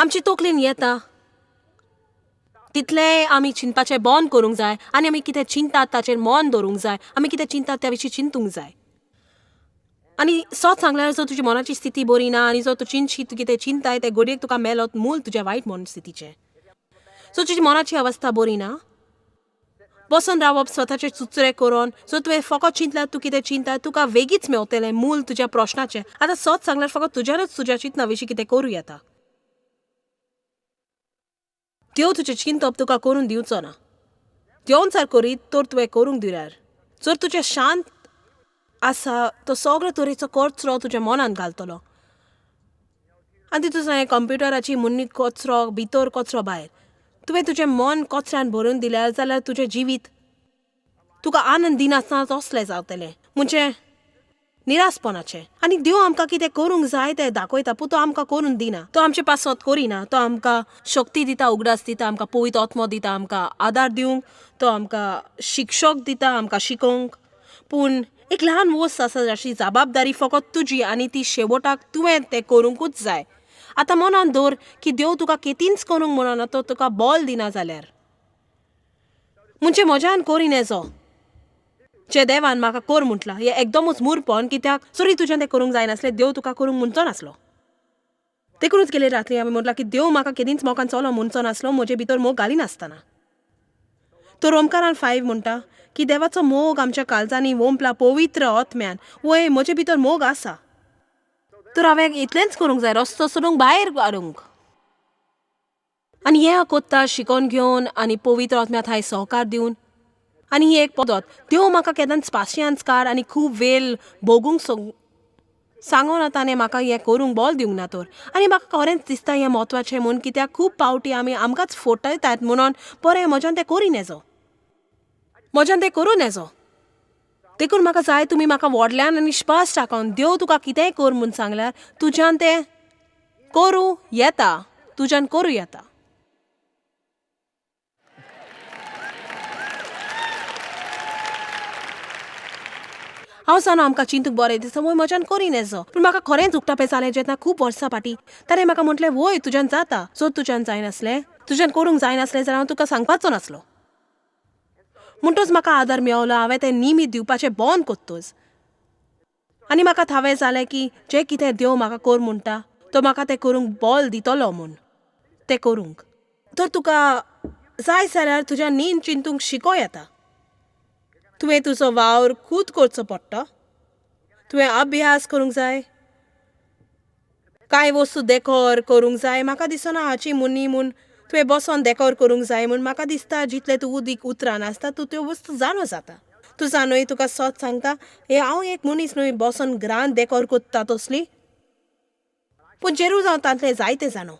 आमची तकलीन येता तितलें आमी चिंतपाचें बंद करूंक जाय आनी आमी कितें चिंतात ताचेर मन दवरूंक जाय. आमी कितें चिंतात त्या विशीं चिंतूंक जाय. आनी सत सांगल्यार जर तुजी मनाची स्थिती बरी ना आनी जर तूं चिंतशी, तूं कितें चिंताय तें घडयेक तुका मेलोत मूल तुज्या वायट मन स्थितीचें. सो तुजी मनाची अवस्था बरी ना, बसून रावप स्वताचे चुचरे करून, सो तुवें फकत चिंतल्यार तूं कितें चिंता तुका वेगीच मेवतलें मूल तुज्या प्रश्नाचें. आतां सत सांगल्यार फकत तुज्यानूच तुज्या चिंतना विशीं कितें करूं येता. देव तुजें चिंतप तुका करून दिवचो ना. देवन सार करीत तर तुवें करूंक दिल्यार जर तुजें शांत आसा तो सगळे तरेचो कचरो तुज्या मनांत घालतलो. आनी तितून हांवें कंप्युटराची मुन्नी कचरो भितर कचरो भायर. तुवें तुजें मन कचऱ्यान भरून दिल्यार जाल्यार तुजें जिवीत तुका आनंद दिनासतना तसलें जातलें, म्हणजे निरासपणाचें. आनी देव आमकां कितें करूंक जाय तें दाखयता, पूण तो आमकां करून दिना. तो आमचे पासत करिना. तो आमकां शक्ती दिता, उगडास दिता, आमकां पवित्र आत्मो दिता आमकां आदार दिवंक, तो आमकां शिक्षक दिता आमकां शिकोवंक. पूण एक ल्हान वस्त आसा जाची जबाबदारी फकत तुजी आनी ती शेवटाक तुवें तें करूंकूच जाय. आतां मनान दवर की देव तुका केतींच करूंक म्हणना, तो तुका बॉल दिना जाल्यार म्हणजे म्हज्यान करीन येजो जे देवान म्हाका कर म्हटलां. हें एकदमूच मुरपण, कित्याक सरी तुज्यान तें करूंक जायनासलें, देव तुका करूंक म्हणचो नासलो. देखूनच गेले रात्री हांवें म्हटलां की देव म्हाका केदींच मोगान चलो म्हणचो नासलो म्हजे भितर मोग घालिनासतना. तो रोमकारान 5 म्हणटा की देवाचो मोग आमच्या काळजांनी वोंपला पवित्र आत्म्यान. वय म्हजे भितर मोग आसा तर हांवें इतलेंच करूंक जाय, रस्तो सोडूंक भायर काडूंक. आनी हें हांव कोत्ता शिकोवन घेवन आनी पवित्र आत्म्या थंय सहकार दिवन. आनी ही एक पद्दत, देव म्हाका केन्नाच पाशियेंस काड आनी खूब वेळ भोगूंक सांगोना ताणें म्हाका हें करूंक बॉल दिवंक ना तर. आनी म्हाका खरेंच दिसता हें म्हत्वाचें म्हूण, कित्याक खूब पावटी आमी आमकांच फटयतात म्हणून बरें म्हज्यान तें करी नेजो, म्हज्यान तें करूं नेजो. देखून म्हाका जाय तुमी म्हाका व्हडल्यान आनी स्पश्ट आकोन देव तुका कितेंय कर म्हूण सांगल्यार तुज्यान तें करूं येता, तुज्यान करूं येता. हांव जाणा आमकां चिंतूंक बरें दिसता, वय म्हज्यान करी नेजो. पूण म्हाका खरेंच उक्तापें जालें जेन्ना खूब वर्सां फाटीं ताणें म्हाका म्हटलें, वय तुज्यान जाता, जर तुज्यान जायनासलें, तुज्यान करूंक जायनासलें जाल्यार हांव तुका सांगपाचो नासलो. म्हणटच म्हाका आदार मेवलो, हांवें तें निमीत दिवपाचें बंद कोत्तोच. आनी म्हाका थावें जालें की जें कितें देव म्हाका कर म्हणटा तो म्हाका तें करूंक बॉल दितलो म्हूण तें करूंक. तर तुका जाय जाल्यार तुज्या न्हीद चिंतूंक शिको येता. तुवें तुजो वावर खूद करचो पडटा, तुवें अभ्यास करूंक जाय, कांय वस्तू देकोर करूंक जाय. म्हाका दिसना हाची मुनी म्हूण तुवें बसोन देकोर करूंक जाय म्हूण. म्हाका दिसता जितलें तूं उदीक उतरान आसता तूं त्यो वस्तू जाणो जाता. तूं जाणय तुका सत सांगता, हे हांव एक मनीस न्हय बसोन ग्रान देकोर कोत्ता तसली, पूण जेरू जावं तांतलें जायतें जाणो.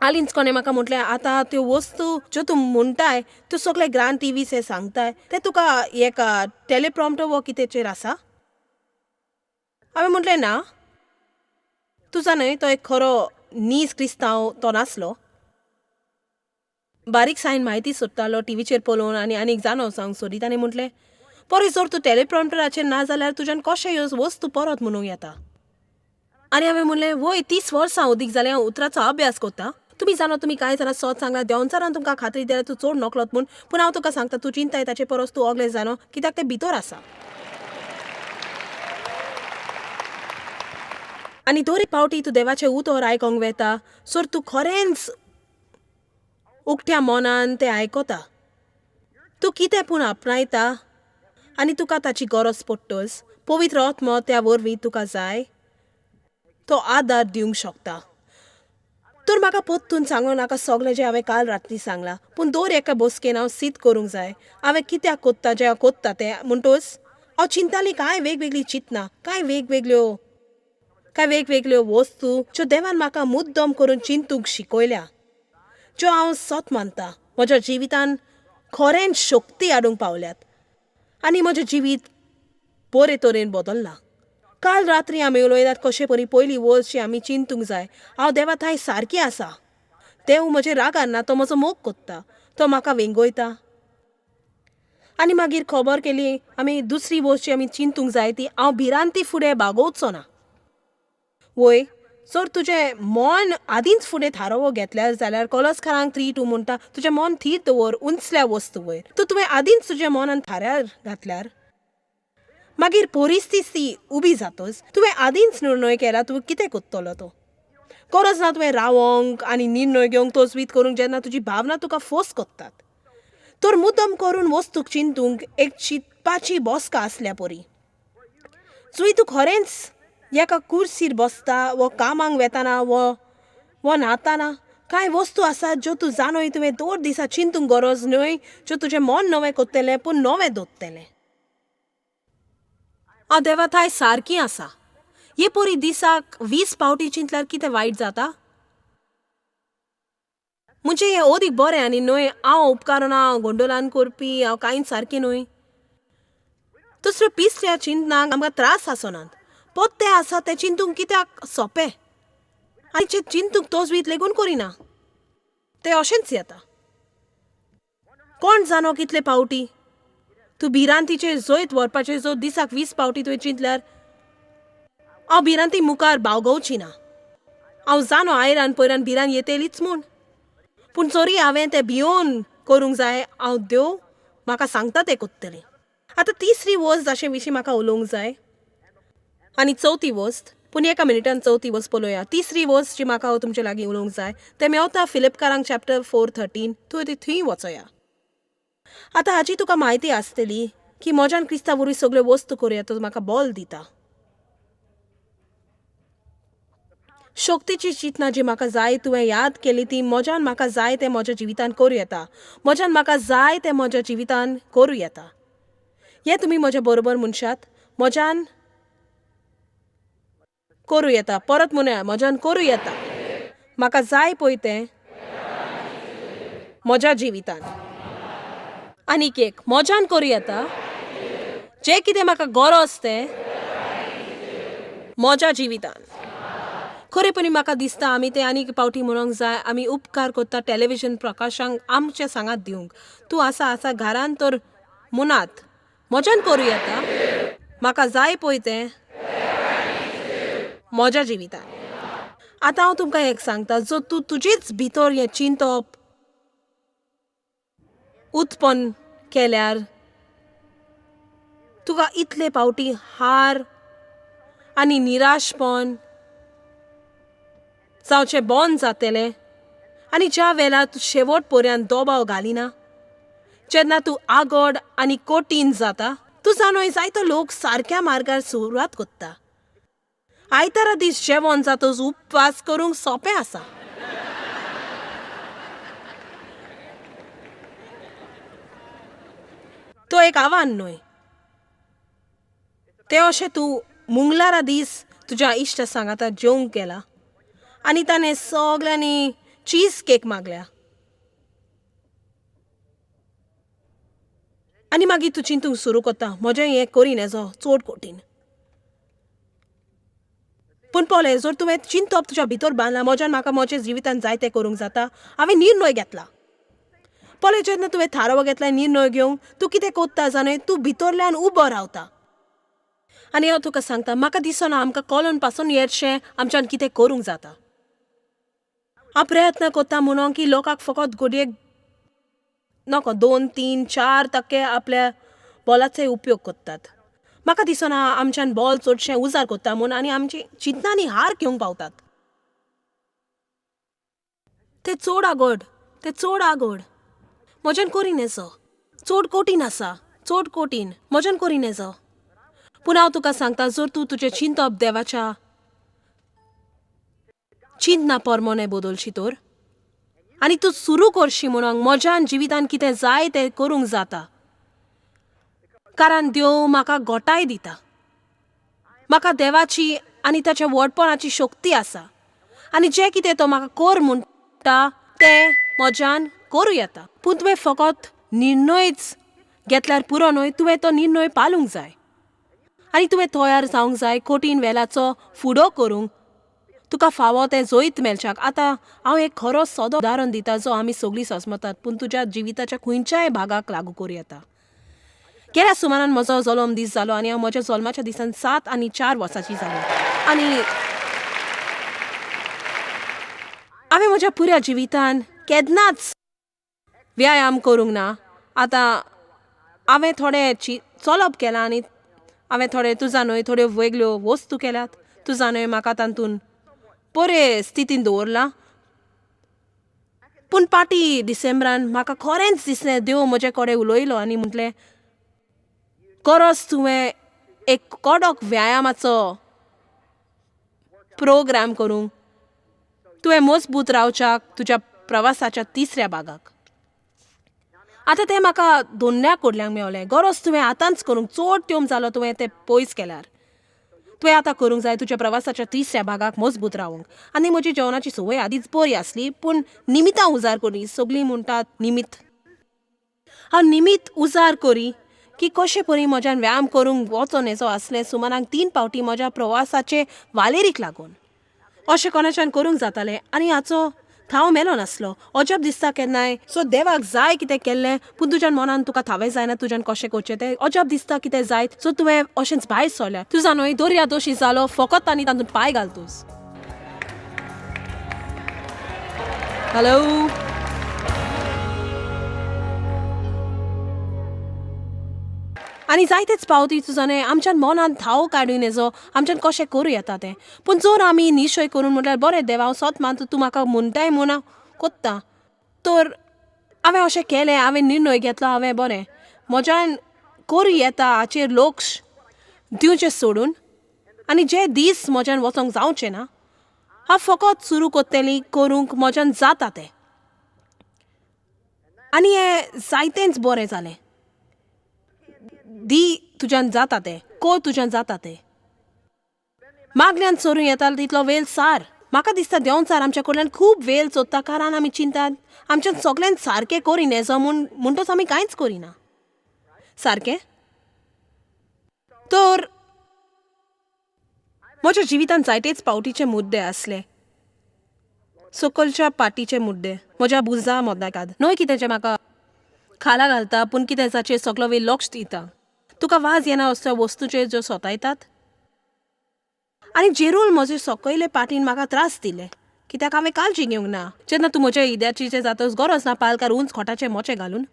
हालींच कोणें म्हाका म्हटलें, आतां त्यो वस्तू ज्यो तूं म्हणटाय त्यो सगळे ग्रान टिवीस हे सांगताय ते तुका एक टेलिप्रॉम्प्टर वो कितेंचेर आसा? हांवें म्हटलें ना. तूं जाणय तो एक खरो नीज क्रिस्तांव तो नासलो, बारीक सायन म्हायती सोदतालो टिवीचेर पळोवन आनी आनीक जाणो जावंक सोदी. ताणें म्हटलें, परे जर तूं टेलिप्रॉम्प्टराचेर ना जाल्यार तुज्यान कशें ह्यो वस्तू परत म्हणूंक येता? आनी हांवें म्हणलें, वय 30 वर्सां उदीक जालें हांव उतराचो अभ्यास कोत्ता. तुमी जाणा तुमी कांय जाणां सत सांगलां, देंवचारान तुमकां खात्री दिल्यार तूं चड नकळत म्हूण, पूण हांव तुका सांगता तूं चिंताय ताचे परस तूं ओगलें जाणो, कित्याक तें भितर आसा. आनी दर एक पावटी तूं देवाचें उतर आयकोंक वेता सर तूं खरेंच उकत्या मनान तें आयकता. तूं कितें पूण आपणायता आनी तुका ताची गरज पडटच पवित्र आत्मो त्या वरवीं तुका जाय तो आदार दिवंक शकता. तर म्हाका परतून सांगो नाका सगळें जें हांवें काल राती सांगलां, पूण दर एका बसकेन हांव सीत करूंक जाय हांवें कित्याक कोत्ता जें हांव कोत्ता तें. म्हणटच हांव चिंताली कांय वेगवेगळीं चिंतनां, कांय वेगवेगळ्यो वस्तू ज्यो देवान म्हाका मुद्दम करून चिंतूंक शिकयल्या, ज्यो हांव सत मानता म्हज्या जिवितान खरेंच शक्ती हाडूंक पावल्यात आनी म्हजें जिवीत बरे तरेन बदल्लां. काल रात्री आमी उलयतात कशें परी पयली वस्त जी आमी चिंतूंक जाय, हांव देवा थंय सारकी आसा, देव म्हजेर रागार ना, तो म्हजो मोग कोत्ता, तो म्हाका वेंगयता. आनी मागीर खबर केली आमी दुसरी वस्त जी आमी चिंतूंक जाय ती हांव भिरांती फुडें बागोवचो ना. वय जर तुजें मन आदींच फुडें थारावो घेतल्यार जाल्यार कोलसकारांक 3:2 म्हणटा, तुजें मन थीर दवर उंचल्या वस्तू वयर. तूं तुवें आदींच तुजें मनान थाऱ्यार घातल्यार मागीर परिस्थिती उबी जातच तुवें आदींच निर्णय केला तूं कितें कोत्तलो तो. गरज ना तुवें रावोंक आनी निर्णय घेवंक तजवीत करूंक जेन्ना तुजी भावना तुका फोर्स कोत्तात. तर मुद्दम करून वस्तूक चिंतूंक एक चिंतपाची बसका आसल्या परी. जुंय तूं खरेंच एका कुर्सीर बसता वो कामांक वेताना वो वो न्हाताना कांय वस्तू आसात ज्यो तूं जाणय तुवें दर दिसा चिंतूंक गरज न्हय, ज्यो तुजें मन नवें कोत्तलें पूण नवें दवरतलें. हांव देवा थाय सारकी आसा. हे परी दिसाक 20 पावटी चिंतल्यार कितें वायट जाता? म्हणजे हें अदीक बरें आनी न्हय हांव उपकारना, हांव गोंडोलान करपी, हांव कांयच सारकें न्हय. दुसऱ्यो पिसल्या चिंतनाक आमकां त्रास आसनात. पोत्ते आसा तें चिंतूंक कित्याक सोंपें आनी तें चिंतूंक तजवीत लेगून करिना, तें अशेंच येता. कोण जाणो कितले पावटी तूं भिरांतीचेर जैत व्हरपाचेर जो दिसाक 20 पावटी तुवें चिंतल्यार हांव भिरांती मुखार बावगोवची ना. हांव जाणो आयरान पयरान भिरांत येतलीच म्हूण, पूण जरी हांवें तें भियोन करूंक जाय, हांव देव म्हाका सांगता तें कोत्तलें. आतां तिसरी वस्त जाचे विशीं म्हाका उलोवंक जाय आनी चवथी वस्त, पूण एका मिनिटान चवथी वस्त पळोवया. तिसरी वस्त जी म्हाका तुमचे लागीं उलोवंक जाय तें मेवता फिलिपकारांक चॅप्टर 4:13. तूं थंय वचोया. आतां हाची तुका म्हायती आसतली की म्हज्यान क्रिस्ता वरवीं सगळ्यो वस्तू करुया तो म्हाका बल दिता. शक्तीची चिंतना जी म्हाका जाय तुवें याद केली ती म्हज्यान म्हाका जाय तें म्हज्या जिवितान करूं येता. म्हज्यान म्हाका जाय तें म्हज्या जिवितान करूं येता. हें तुमी म्हज्या बरोबर मनशात. म्हज्यान करूं येता. परत म्हणया, म्हज्यान करूं येता. म्हाका जाय पळय तें म्हज्या जिवितान. आनीक एक, म्हज्यान करूं येता जें कितें म्हाका गरज तें म्हज्या जिवितान. खरेपणी म्हाका दिसता आमी तें आनीक पावटी म्हणूंक जाय. आमी उपकार करता टॅलिविजन प्रकाशांक आमचे सांगात दिवंक. तूं आसा आसा घरान तर मुनात म्हज्यान करूं येता म्हाका जाय पळय तें म्हज्या जिवितान. आतां हांव तुमकां एक सांगता, जो तूं तुजेच भितर हें चिंतप उत्पन्न केल्यार तुका इतले पावटी हार आनी निराशपण जावचें बंद जातलें. आनी ज्या वेळार तूं शेवट पर्यंत दबाव घालिना, जेन्ना तूं आगोड आनी कठीण जाता, तूं जाणोय जायतो लोक सारक्या मार्गार सुरवात कोत्ता. आयतारा दीस जेवण जातच उपवास करूंक सोंपें आसा. तो एक आव्हान न्हय. तें अशें तूं मुंगलारा दीस तुज्या इश्टा सांगाता जेवंक गेला आनी ताणें सगळ्यांनी चीज केक मागल्या आनी मागीर तूं चिंतूंक सुरू करता, म्हजें हें करीन हेजो चड कठीण. पूण पळय, जर तुवें चिंतप तुज्या भितर बांदलां म्हज्यान म्हाका म्हज्या जिवितान जाय तें करूंक जाता, हांवें निर्णय घेतला. पळय, जेन्ना तुवें थारावो घेतला निर्णय घेवंक, तूं कितें कोत्ता जाणय, तूं भितरल्यान उबो रावता. आनी हांव तुका सांगता, म्हाका दिसना आमकां कॉलन पासून येरशें आमच्यान कितें करूंक जाता. हांव प्रयत्न करता म्हणून की लोकांक फकत घडयेक नको 2, 3, 4% आपल्या बॉलाचो उपयोग करतात. म्हाका दिसना आमच्यान बॉल चडशें उजार करता म्हूण आनी आमची चिंतनांनी हार घेवंक पावतात. तें चड आगोड, तें चड आगोड, म्हज्यान करीन हेजो, चड कठीण आसा, चड कठीण, म्हज्यान करीन हेजो. पूण हांव तुका सांगता, जर तूं तुजें चिंतप देवाच्या चिंतना परमोने बदलशी तर आनी तूं सुरू करशी म्हणून म्हज्यान जिवितान कितें जाय तें करूंक जाता. कारण देव म्हाका गोटाय दिता. म्हाका देवाची आनी ताच्या व्हडपणाची शक्ती आसा आनी जें कितें तो म्हाका कर म्हणटा तें म्हज्यान करूं येता. पूण तुवें फकत निर्णयच घेतल्यार पुरो न्हय, तुवें तो निर्णय पालूंक जाय आनी तुवें तयार जावंक जाय कठीण वेलाचो फुडो करूंक तुका फावो तें जैत मेळच्याक. आतां हांव एक खरो सोदो उदाहरण दिता जो आमी सगळीं सजमतात, पूण तुज्या जिविताच्या खंयच्याय भागाक लागू करूं येता. गेल्या सुमारान म्हजो जल्म दीस जालो आनी हांव म्हज्या जल्माच्या दिसान 7 आनी 4 वर्सांची जालें आनी हांवें म्हज्या पुऱ्या जिवितान केन्नाच व्यायाम करूंक ना. आतां हांवें थोडें चलप केलां आनी हांवें थोडें तुजा न्हय थोड्यो वेगळ्यो वस्तू केल्यात. तुजा न्हय म्हाका तातूंत बरे स्थितीन दवरलां. पूण पाटी डिसेंबरान म्हाका खरेंच दिसलें देव म्हजे कडेन उलयलो आनी म्हटलें गरज तुवें एक कडक व्यायामाचो प्रोग्राम करूंक, तुवें मजबूत रावच्याक तुज्या प्रवासाच्या तिसऱ्या भागाक. आतां तें म्हाका दोनल्या कडल्यान मेवलें. गरज तुवें आतांच करूंक, चड तेम जालो तुवें तें पयस केल्यार. तुवें आतां करूंक जाय तुज्या प्रवासाच्या तिसऱ्या भागाक मजबूत रावूंक. आनी म्हजी जेवणाची संवय आदींच बरी आसली, पूण निमितां उजार करी. सगळीं म्हणटात निमित्त. हांव निमित्त उजार करी की कशें परी म्हज्यान व्यायाम करूंक वचोन येचो आसलें सुमारांक 3 फावटी म्हज्या प्रवासाचे वालेरीक लागून. अशें कोणाच्यान करूंक जातालें आनी हाचो थाव मेलो नासलो. अजाप दिसता केन्नाय. सो देवाक जाय कितें केल्लें, पूण तुज्यान मनान तुका थावें जायना तुज्यान कशें करचें तें. अजाप दिसता कितें जायत. सो तुवें अशेंच भायर सरल्यार तुजा न्हय दर्या दोशी जालो फकत आनी तातूंत पांय घालतूस. हॅलो, आनी जायतेच पावती तुजा न्हय आमच्यान मनान थाव काडून येजो आमच्यान कशें करूं येता तें. पूण जर आमी निश्चय करून म्हटल्यार बरें देवा हांव सोत मानता तूं म्हाका म्हणटाय म्हूण हांव कोत्ता, तर हांवें अशें केलें. हांवें निर्णय घेतलो. हांवें बरें म्हज्यान करूं येता हाचेर लक्ष दिवचें सोडून आनी जे दीस म्हज्यान वचोंक जावचें ना हांव फकत सुरू करतली करूंक म्हज्यान जाता तें. आनी हें जायतेंच बरें जालें. दी तुज्यान जाता तें, कर तुज्यान जाता तें. मागल्यान चोरूं येता तितलो वेल सार. म्हाका दिसता देंवचार आमच्या कडल्यान खूब वेल चोरता, कारण आमी चिंतात आमच्यान सगळ्यान सारकें करिना येजो म्हूण, म्हणटच आमी कांयच करिना सारकें. तर म्हज्या जिवितान जायतेच पावटीचे मुद्दे आसले, सकलच्या पाटीचे मुद्दे, म्हज्या भुजा मदल्या न्हय कितें जें म्हाका खाला घालता, पूण कितें जाचेर सगलो वेळ लक्ष दिता. तुका वाज येना असल्या वस्तूचेर ज्यो सोतायतात. आनी जेरूल म्हजे सकयले पाटीन म्हाका त्रास दिले कित्याक हांवें काळजी घेवंक ना. जेन्ना तूं म्हज्या इद्याची जें जातच गरज ना पालकार उंच खोटाचे मोचे घालून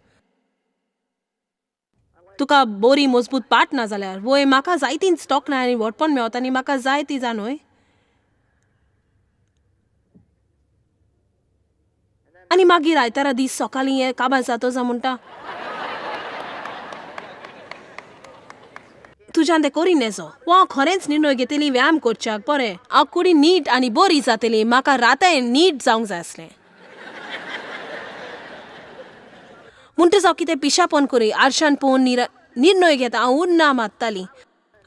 तुका बरी मजबूत पाट ना जाल्यार वय म्हाका जायतींच तोखणाय आनी व्हडपण मेवता आनी म्हाका जाय ती जाणूय. आनी मागीर आयतारा दीस सकाळीं हें काबार जातो जा म्हणटा तुज्यान तें करी नेजो. वो हांव खरेंच निर्णय घेतली व्यायाम करच्याक. बरें हांव कुडी नीट आनी बरी जातली. म्हाका राताय नीट जावंक जाय आसलें. म्हणटच हांव कितें पिशापण करी आरशान पळोवन निर्णय घेता. हांव उन्ना मारताली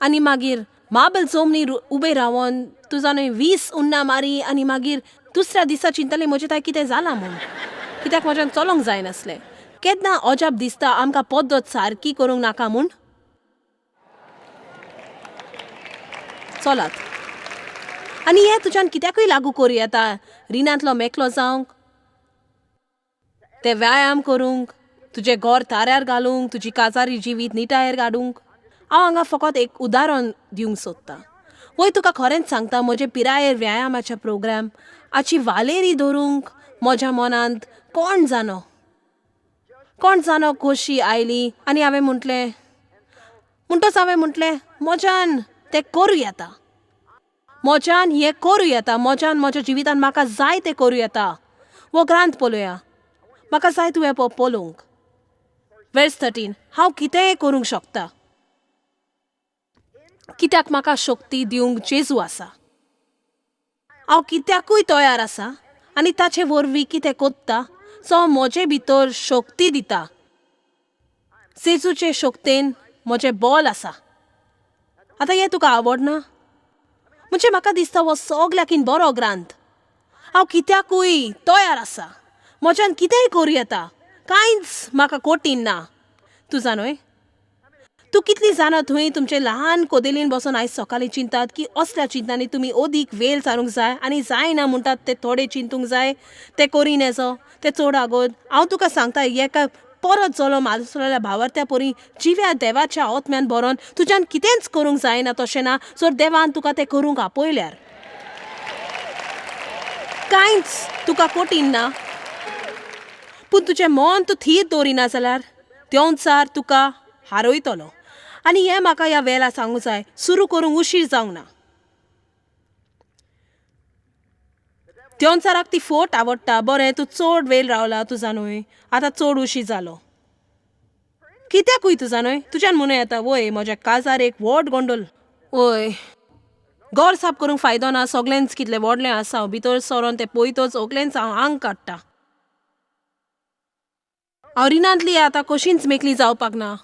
आनी मागीर माबल जमनीर उबें रावन तुजा न्हय 20 उन्ना मारी आनी मागीर दुसऱ्या दिसा चिंतलें म्हजें ताय कितें जालां म्हूण, कित्याक म्हज्यान चलोंक जायनासलें. केन्ना अजाप दिसता आमकां पद्दत सारकी करूंक नाका म्हूण. चलात आनी हें तुज्यान कित्याकूय लागू करूं येता. रिणांतलो मेकलो जावंक, ते व्यायाम करूंक, तुजें घर ताऱ्यार घालूंक, तुजी काजारी जिवीत निटायेर काडूंक. हांव हांगा फकत एक उदाहरण दिवंक सोदतां. वय तुका खरेंच सांगता म्हजे पिरायेर व्यायामाच्या प्रोग्राम हाची वालेरी धरूंक म्हज्या मनांत कोण जाणो खोशी आयली. आनी हांवें म्हटलें, म्हणटच हांवें म्हटलें म्हज्यान तें करूं येता, म्हज्यान हें करूं येता, म्हज्यान म्हज्या जिवितान म्हाका जाय तें करूं येता. हो ग्रांथ पळोवया, म्हाका जाय तुवें पळोवंक. वर्स 13 हांव कितेंय करूंक शकता कित्याक म्हाका शक्ती दिवंक जेजू आसा. हांव कित्याकूय तयार आसा आनी ताचे वरवीं कितें कोत्ता सो म्हजे भितर शक्ती दिता. जेजूचे शक्तेन म्हजें बल आसा. आतां हें तुका आवडना? म्हणजे म्हाका दिसता हो सगल्याकीन बरो ग्रांथ. हांव कित्याकूय तयार आसा, म्हज्यान कितेंय करूं येता, कांयच म्हाका कठीण ना. तूं जाणोय तूं कितली जाणा थंय तुमचे ल्हान कोदेलीन बसून आयज सकाळीं चिंतात की असल्या चिंतांनी तुमी अदीक वेळ सारूंक जाय आनी जायना म्हणटात ते थोडे चिंतूंक जाय, ते करीन येजो ते चड आगोद. हांव तुका सांगता एका परत जल्म आसलेल्या भावार्थ्या परी जिव्या देवाच्या आत्म्यान बरोवन तुज्यान कितेंच करूंक जायना तशें ना जर देवान तुका तें करूंक आपयल्यार. कांयच तुका कठीण ना, पूण तुजें मन तूं थीर दवरिना जाल्यार देंवचार तुका हारयतलो. आनी हें म्हाका ह्या वेळार सांगूंक जाय, सुरू करूंक उशीर जावंक ना. देंवचाराक ती फोट आवडटा. बरें, तूं चड वेळ रावला तुजा न्हय, आतां चड उशीर जालो. कित्याकूय तुजा न्हय, तुज्यान म्हणूं येता वय म्हज्या काजार एक व्हड गोंडोल. वय, घर साफ करूंक फायदो ना, सगळेंच कितलें व्हडलें आसा, हांव भितर सरोन तें पळयतच सगळेंच हांव आंग काडटा. हांव रिणांतली आतां कशींच मेकळी जावपाक ना.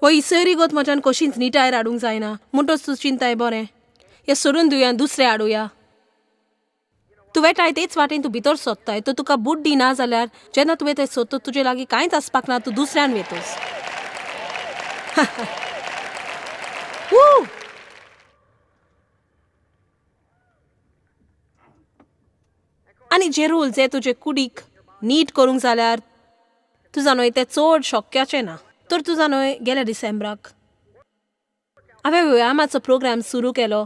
हो इसैरीगत म्हज्यान कशींच निटायर हाडूंक जायना. म्हणटच तूं चिंताय, बरें हें सोडून दिवया, दुसरें हाडुया. तूं वेटाय तेच वाटेन तूं भितर सोदताय, तर तुका बुड्डी ना जाल्यार जेन्ना तुवें तें सोदता तुजे लागीं कांयच आसपाक ना, तूं दुसऱ्यान वेतोस. आनी जेरूल जे तुजे कुडीक नीट करूंक जाल्यार तुजा न्हय तें चड शक्याचें ना. तर तुजा न्हय गेल्या डिसेंबराक हांवें व्यायामाचो प्रोग्राम सुरू केलो.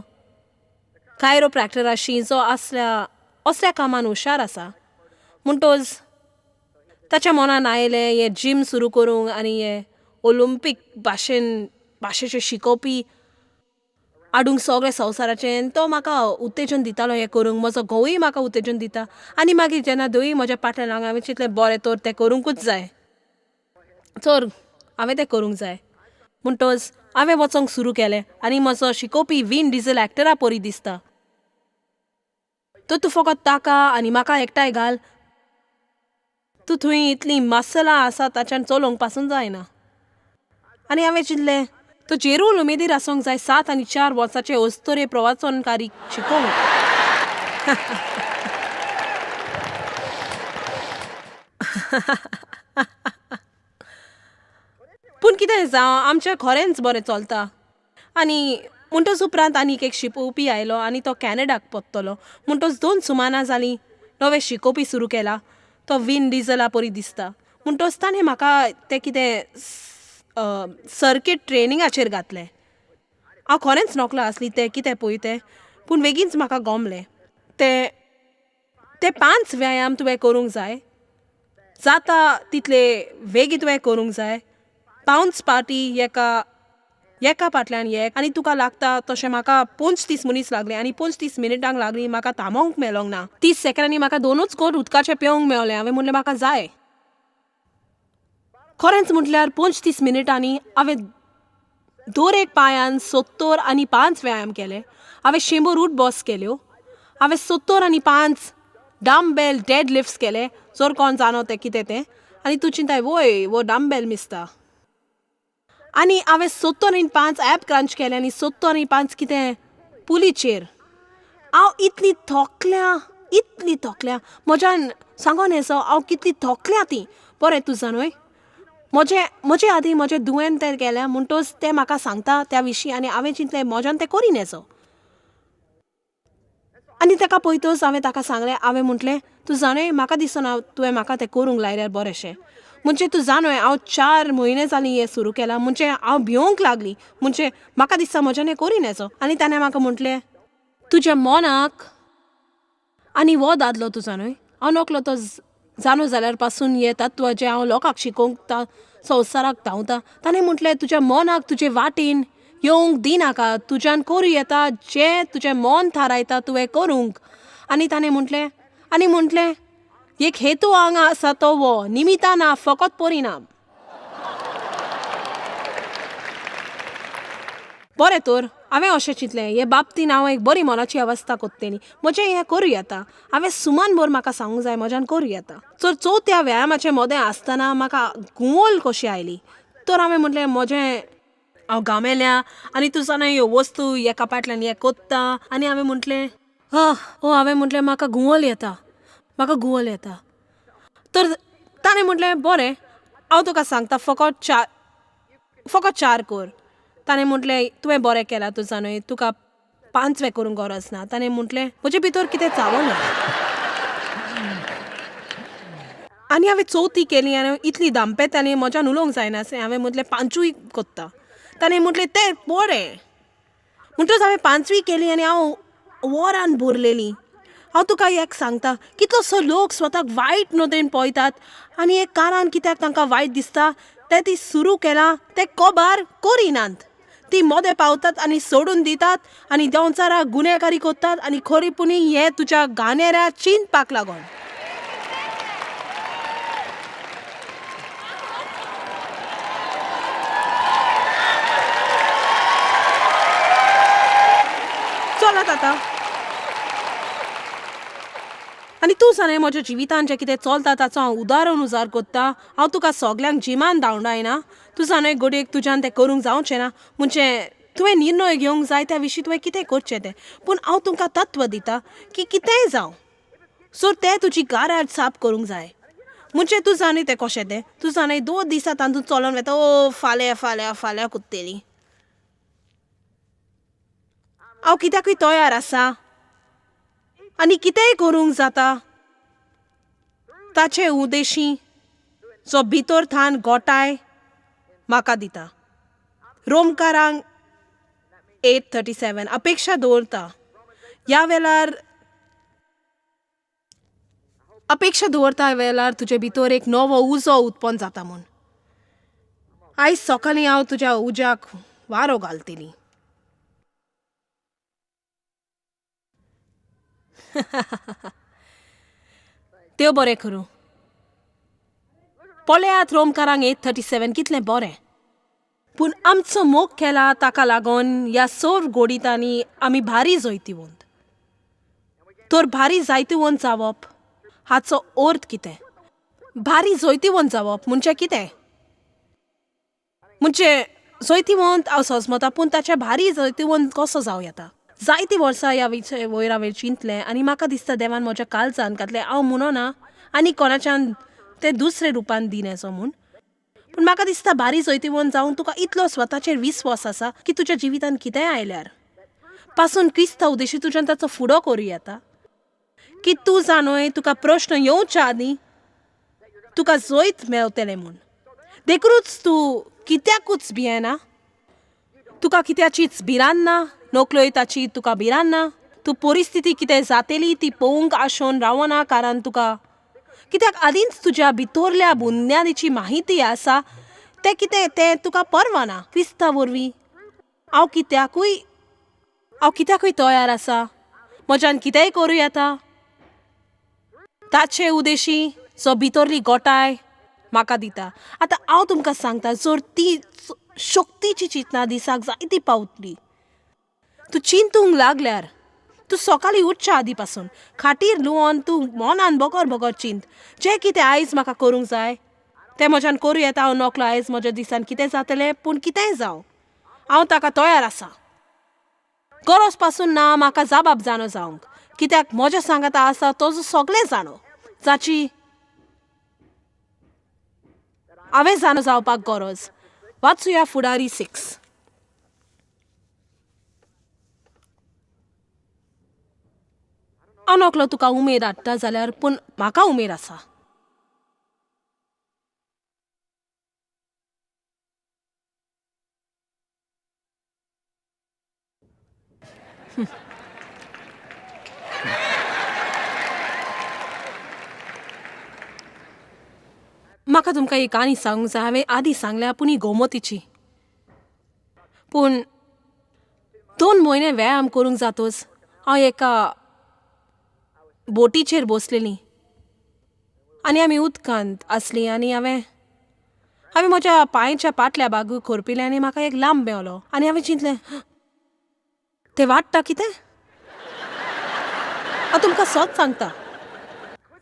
कायरोप्रॅक्टराशी जो असल्या असल्या कामान हुशार आसा, म्हणटोच ताच्या मनान आयलें हें जीम सुरू करूंक आनी हें ओलंपीक भाशेन भाशेचें शिकोवपी हाडूंक सगळें संवसाराचें. तो म्हाका उत्तेजन दितालो हें करूंक, म्हजो घोवूय म्हाका उत्तेजन दिता. आनी मागीर जेन्ना दोय म्हज्या पाटल्यान हांवें चिंतलें बरें तर तें करूंकूच जाय, चोर हांवें तें करूंक जाय. म्हणटच हांवें वचोंक सुरू केलें आनी म्हजो शिकोवपी वीन डिझल एक्टरा परी दिसता. तर तूं फकत ताका आनी म्हाका एकठांय घाल, तूं थंय इतलीं मसलां आसा ताच्यान चलोवंक पासून जायना. आनी हांवें चिंतलें तो जेरूल उमेदीर आसूंक जाय 7 आनी 4 वर्सांचे अस्तुरे प्रवासनकारी शिकोवंक. पूण कितें जावं, आमचें खरेंच बरें चलता. आनी म्हणटच उपरांत आनीक एक शिकोवपी आयलो आनी तो कॅनडाक पत्तलो. म्हणटच 2 सुमानां जालीं नवें शिकोवपी सुरू केला, तो वीन डिझला परी दिसता. म्हणटच ताणें म्हाका तें कितें सर्कीट ट्रेनिंगाचेर घातलें. हांव खरेंच नकलो आसली तें कितें पळय तें, पूण बेगीनच म्हाका गमलें. ते ते 5 व्यायाम तुवें करूंक जाय, जाता तितले वेगीं तुवें करूंक जाय. 5 पार्टी एका एका फाटल्यान एक, आनी तुका लागता तशें म्हाका 35 मनीस लागले आनी 35 मिनटांक लागली म्हाका थांबोवंक मेळोंक ना. 30 सेकंडांनी म्हाका 2 गोट उदकाचें पिवंक मेळलें. हांवें म्हणलें म्हाका जाय. खरेंच म्हटल्यार 35 मिनटांनी हांवें दर एक पांयान 70 आनी 5 व्यायाम केले. हांवें 100 उठ बस केल्यो. हांवें 70 आनी 5 डंबेल डेड लिफ्ट्स केले. जर कोण जाणो तें कितें तें, आनी तूं चिंताय वय वो डंबेल मिसता. आनी हांवें 70 आनी 5 एप क्रंच केले आनी 70 आनी 5 कितें पुलीचेर. हांव इतली थकल्या, इतली थकल्या म्हज्यान सांगोन येसो हांव कितली थकल्या ती. बरें तूं जाणूय म्हजे म्हजे आदीं म्हजें दुयेंत तें गेल्या म्हणटच तें म्हाका सांगता त्या विशीं, आनी हांवें चिंतलें म्हज्यान तें करीन येसो. आनी ताका पळयतच हांवें ताका सांगलें, हांवें म्हटलें तूं जाणय म्हाका दिसना तुवें म्हाका तें करूंक लायल्यार बरेंशें. म्हणजे तूं जाणय हांव 4 म्हयने जालीं हें सुरू केलां, म्हणजे हांव भिवंक लागली, म्हणजे म्हाका दिसता म्हज्यान हें करीन येसो. आनी ताणें म्हाका म्हटलें तुज्या मनाक आनी हो दादलो तुजो न्हय, हांव नकलो तो जाणो जाल्यार पासून हें तत्व जें हांव लोकांक शिकोवंक संवसाराक धांवता. ताणें म्हटलें तुज्या मनाक तुजे वाटेन येवंक दिनाका, तुज्यान करूं येता जें तुजें मन थारायता तुवें करूंक. आनी ताणें म्हटलें, आनी म्हटलें एक हेतू हांगा आसा तो वो निमितां ना फकत परिणाम. बरें तर हांवें अशें चिंतलें हे बाबतीन हांव एक बरी मनाची अवस्था कोत्तली, म्हजें हें करूं येता. हांवें सुमान भर म्हाका सांगूंक जाय म्हज्यान करूं येता. तर चवथ्या व्यायामाचे मदें आसतना म्हाका घुंवल कशी आयली. तर हांवें म्हटलें म्हजें हांव गामेल्या आनी तूं जाणा ह्यो वस्तू एका पाटल्यान हें कोत्ता. आनी हांवें म्हटलें हा ओ, हांवें म्हटलें म्हाका घुंवल येता, म्हाका घुंवल येता. तर ताणें म्हटलें बरें हांव तुका सांगता फकत 4 कर. ताणें म्हटलें तुवें बरें केलां तूं जाणय, तुका 5 करूंक गरज ना. ताणें म्हटलें म्हजे भितर कितें चावना. आनी हांवें चवथी केली आनी इतली दामपेताली म्हज्यान उलोवंक जायना आसलें. हांवें म्हटलें 5 कोत्ता. ताणें म्हटलें तें बरें. म्हणटच हांवें 5 केली आनी हांव वरान भरलेली. हांव तुका एक सांगता, कितलोसो लोक स्वताक वायट नदरेन पळयतात आनी एक कारण कित्याक तांकां वायट दिसता तें ती सुरू केलां तें कोबार करिनात. ती मोदें पावतात आनी सोडून दितात आनी देंवचारा गुन्यांवकारी करतात आनी खरीपणी हें तुज्या गानेऱ्या चिंतपाक लागून. चलात आतां. आनी तूं जाणें म्हज्या जिवितान जें कितें चलता ताचो हांव उदारण उजार करता. हांव तुका सगल्यांक जिमान धांवडायना. तूं जाणें घडयेक तुज्यान तें करूंक जावचें ना, म्हणजे तुवें निर्णय घेवंक जाय त्या विशीं तुवें कितें करचें तें. पूण हांव तुमकां तत्व दिता की कितेंय जावं, सो तें तुजी गाराज साफ करूंक जाय. म्हणजे तूं जाणें तें कशें तें, तूं जाणें 2 दिसां तातूंत चलोन वता, ओ फाल्यां फाल्यां फाल्यां कुत्तेली. हांव कित्याकूय तयार आसा आनी कितेंय करूंक जाता ताचे उद्देशी जो भितर थान गोटाय म्हाका दिता. रोमकारांक 8:37 अपेक्षा दवरता. ह्या वेळार अपेक्षा दवरता वेळार तुजे भितर एक नवो उजो उत्पन्न जाता म्हूण. आयज सकाळीं हांव तुज्या उज्याक वारो घालतली. देव बरें करूं. पळयात रोमकारांक 8:37 कितलें बरें. पूण आमचो मोग केला ताका लागून ह्या सोर गोडितांनी आमी भारी जैतिवंत. तर भारी जैतिवंत जावप हाचो अर्थ कितें? भारी जैतिवंत जावप म्हणजे कितें? म्हणजे जैतिवंत हांव सजमता, पूण ताचें भारी जैतिवंत कसो जावं येता? जायतीं वर्सां ह्या विशय वयर हांवें चिंतलें आनी म्हाका दिसता देवान म्हज्या काळजान घातलें. हांव म्हणना आनी कोणाच्यान तें दुसरे रुपान दिनेचो म्हूण, पूण म्हाका दिसता भारी जैतिवंत जावन तुका इतलो स्वताचेर विस्वास आसा की तुज्या जिवितान कितेंय आयल्यार पासून क्रिस्ता उद्देशी तुज्यान ताचो फुडो करूं येता की तूं जाणोय तुका प्रश्न येवच्या आदीं तुका जैत मेळटलें म्हूण. देखूनच तूं कित्याकूच भियेना, तुका कित्याचीच भिरांत ना, नकळय ताची तुका भिरांत ना. तूं परिस्थिती कितें जातली ती पळोवंक आशोवन रावना, कारण तुका कित्याक आदींच तुज्या भितरल्या बुन्यादीची माहिती आसा. तें कितें तें तुका परवाना. क्रिस्ता वरवीं हांव कित्याकूय तयार आसा, म्हज्यान कितेंय करूं येता ताचे उद्देशी जो भितरली गोटाय म्हाका दिता. आतां हांव तुमकां सांगता, जर ती शक्तीची चिंतना दिसाक जायती पावतली, तूं चिंतूंक लागल्यार, तूं सकाळीं उठच्या आदी पासून खाटीर लुवोन तूं मनान बगर बगर चिंत, जें कितें आयज म्हाका करूंक जाय तें म्हज्यान करूं येता. हांव नकळो आयज म्हज्या दिसान कितें जातलें, पूण कितेंय जावं हांव ताका तयार आसा. गरज पासून ना म्हाका जबाब जाणो जावंक, कित्याक म्हज्या सांगाता आसा तो सगळें जाणो जाची हांवें जाणो जावपाक गरज. वाचुया फुडारी 6. हांव नकळो तुका उमेद हाडटा जाल्यार, पूण म्हाका उमेद आसा. म्हाका तुमकां एक काणी सांगूंक जाय. हांवें आदीं सांगल्या, पूण ही गोमतीची. पूण 2 म्हयने व्यायाम करूंक जातच हांव एका बोटीचेर बसलेली आनी आमी उदकांत आसली आनी हांवें म्हज्या पांयच्या पाटल्या बागू खरपिलें आनी म्हाका एक लांब मेवलो आनी हांवें चिंतलें तें वाडटा कितें. हांव तुमकां सत सांगता,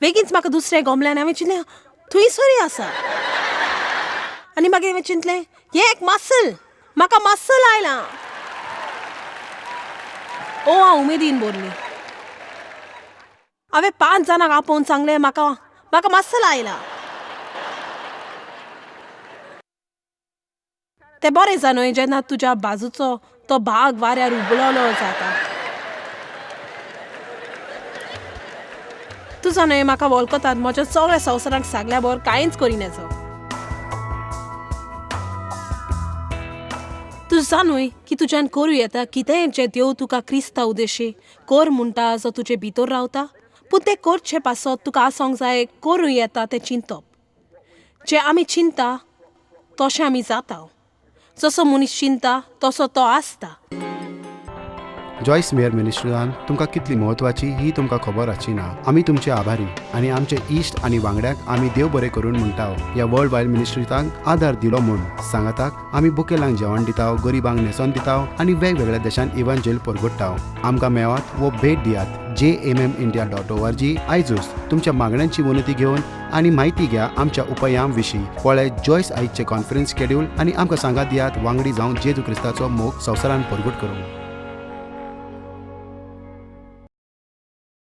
बेगीनच म्हाका दुसरें गोमलें आनी हांवें चिंतलें थंयसरूय आसा. आनी मागीर हांवें चिंतलें हें एक मसल, म्हाका मसल आयलां. ओ हांव उमेदीन भरली. हांवें 5 जाणांक आपोवन सांगलें म्हाका म्हाका मसल आयला. तें बरें जाणय जेन्ना तुज्या बाजूचो तो भाग वाऱ्यार उबलोलो जाता. तूं जाणय म्हाका वळखतात, म्हज्या सगळ्या संवसाराक सांगल्या बगर कांयच करिनाचो. तूं जाणूय की तुज्यान करूं येता कितेंय जें देव तुका क्रिस्ता उद्देशी कर म्हणटा, जो तुजे भितर रावता. पूण तें करचें पासत तुका आसोंक जाय करूं येता तें चिंतप. जें आमी चिंता तशें आमी जाता. जसो मनीस चिंता तसो तो आसता. जॉयस मेयर मिनिस्ट्रीजान तुमकां कितली म्हत्वाची ही तुमकां खबर आसची ना. आमी तुमचे आभारी आनी आमचे इश्ट आनी वांगड्याक आमी देव बरें करून म्हणटा ह्या वर्ल्ड वायड मिनिस्ट्रीजांक आदार दिलो म्हूण. सांगाताक आमी बुकेलांक जेवण दिता, गरिबांक न्हेसोन दिता आनी वेगवेगळ्या देशांत इव्हांजेल परगट्टा. आमकां मेवात वो भेट दियात jmmindia.org आयजूच तुमच्या मागण्यांची विनंती घेवन आनी म्हायती घ्या आमच्या उपायां विशीं. पळय जॉयस आयजचे कॉन्फरन्स शेड्यूल आनी आमकां सांगात दियात वांगडी जावन जेजू क्रिस्ताचो मोग संवसारान परगट करूंक.